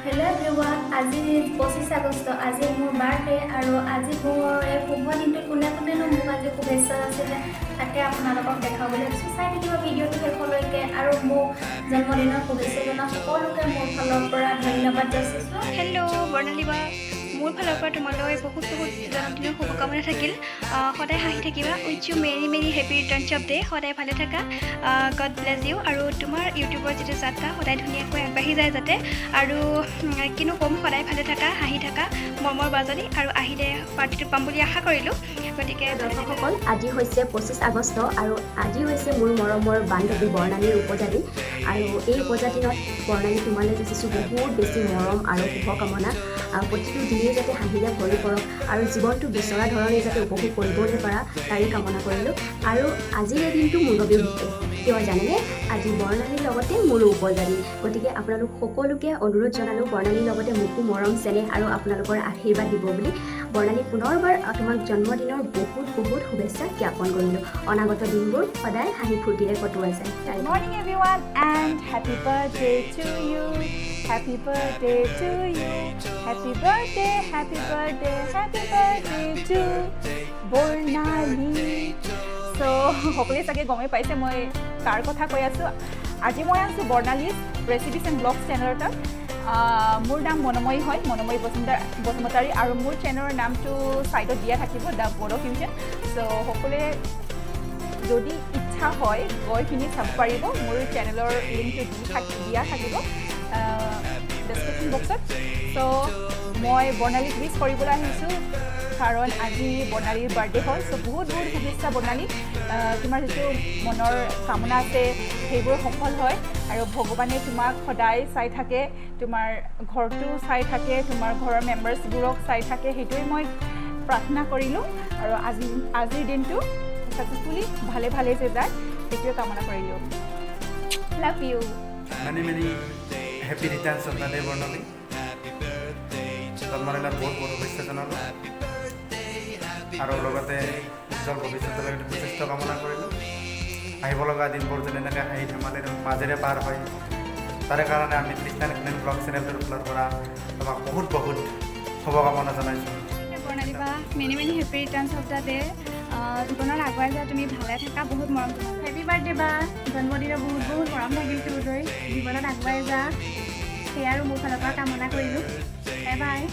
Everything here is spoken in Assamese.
হেল্ল' এভৰিৱান, আজি 25 আগষ্ট। আজি মোৰ বাৰ্থডে আৰু আজি মোৰ এই শুভ দিনটোত কোনে কোনেনো মোক আজি শুভেচ্ছা যাচিলে, তাকে আপোনালোকক দেখাবলৈ ভাবিছোঁ। চাই থাকিব ভিডিঅ'টো শেষলৈকে আৰু মোক জন্মদিনৰ শুভেচ্ছা জনোৱা সকলোকে মোৰ ফালৰ পৰা ধন্যবাদ যাচিছোঁ। হেল্ল' বৰ্ণালী বা, মোৰ ফালৰ পৰা তোমালৈ বহুত বহুত জন্মদিনৰ শুভকামনা থাকিল। সদায় হাঁহি থাকিবা। Wish you many many happy returns of day. সদায় ভালে থাকা। God bless you. আৰু তোমাৰ ইউটিউবৰ যিটো যাত্ৰা, সদায় ধুনীয়াকৈ আগবাঢ়ি যায় যাতে। আৰু কিনো ক'ম, সদায় ভালে থাকা, হাঁহি থাকা, মৰমৰ বাজনী। আৰু আহিলে পাৰ্টিটো পাম বুলি আশা কৰিলোঁ। গতিকে ভালে থাকা। দৰ্শকসকল, আজি হৈছে 25 আগষ্ট আৰু আজি হৈছে মোৰ মৰমৰ বান্ধৱী বৰ্ণালীৰ ওপজা দিন। আৰু এই ওপজা দিনত বৰ্ণালী, তোমালৈ যাচিছোঁ বহুত বেছি মৰম আৰু শুভকামনা। আৰু প্ৰতিটো দিনেই যাতে হাঁহিৰে ভৰি পৰক আৰু জীৱনটো বিচৰা ধৰণে যাতে উপভোগ কৰিবলৈ পাৰা, তাৰেই কামনা কৰিলোঁ। আৰু আজিৰ এই দিনটো মোৰ বাবেও বিশেষ। কিয় জানেনে? আজি বৰ্ণালীৰ লগতে মোৰো ওপজা দিন। গতিকে আপোনালোক সকলোকে অনুৰোধ জনালোঁ, বৰ্ণালীৰ লগতে মোকো মৰম চেনেহ আৰু আপোনালোকৰ আশীৰ্বাদ দিব বুলি। বৰ্ণালী, পুনৰবাৰ তোমাক জন্মদিনৰ বহুত বহুত শুভেচ্ছা জ্ঞাপন কৰিলোঁ। অনাগত দিনবোৰ সদায় হাঁহি ফূৰ্তিৰে কটোৱা যায় তাৰে Morning, everyone, and happy birthday to you. Happy birthday to you. Happy birthday, happy birthday, happy birthday to Bornali. So, সকলোৱে চাগে গমেই পাইছে মই কাৰ কথা কৈ আছোঁ। আজি মই আছোঁ বৰ্ণালীজ ৰেচিপিজ এণ্ড ব্লগছ চেনেলৰ তাত। মোৰ নাম মনময়ী হয়, মনময়ী বসুমতাৰী। আৰু মোৰ চেনেলৰ নামটো ছাইডত দিয়া থাকিব, the Bodo fusion. চ' সকলোৱে যদি ইচ্ছা হয়, গৈ পিনি চাব পাৰিব। মোৰ চেনেলৰ লিংকটো দিয়া থাকিব ডেছক্ৰিপশ্যন বক্সত। চ' মই বৰ্ণালীক উইচ কৰিবলৈ আহিছোঁ, কাৰণ আজি বৰ্ণালীৰ বাৰ্থডে হয়। চ' বহুত বহুত শুভেচ্ছা বৰ্ণালী। তোমাৰ যিটো মনৰ কামনা আছে, সেইবোৰ সফল হয় আৰু ভগৱানে তোমাক সদায় চাই থাকে, তোমাৰ ঘৰটো চাই থাকে, তোমাৰ ঘৰৰ মেম্বাৰ্ছবোৰক চাই থাকে, সেইটোৱে মই প্ৰাৰ্থনা কৰিলোঁ। আৰু আজিৰ দিনটো ছাকচেছফুলি ভালে ভালে যে যায়, সেইটোৱে কামনা কৰিলোঁ। Love you. Many many happy returns of the day, Barnali. জন্মদিনত বহুত বহুত শুভেচ্ছা জনালোঁ আৰু লগতে উজ্জ্বল ভৱিষ্যতলৈ সুস্বাস্থ্য কামনা কৰিলোঁ। আহিব লগা দিনবোৰ যেনে এনেকৈ হাঁহি ধেমালিৰ মাজেৰে পাৰ হয়, তাৰে কাৰণে আমি খ্ৰীষ্টান হিউমেন ব্লগ চেনেলটোৰ ফালৰ পৰা তোমাক বহুত বহুত শুভকামনা জনাইছোঁ। বৰ্ণালী বা, many many happy returns of the day. জীৱনত আগুৱাই যোৱা তুমি, ভালে থাকা। বহুত মৰম তোমাক। হেপী বাৰ্থডে বা। জন্মদিনৰ বহুত বহুত মৰম থাকিল তোলৈ। জীৱনত আগুৱাই যা, সেয়া আৰু মোৰ ফালৰ পৰা কামনা কৰিলোঁ। Bye bye.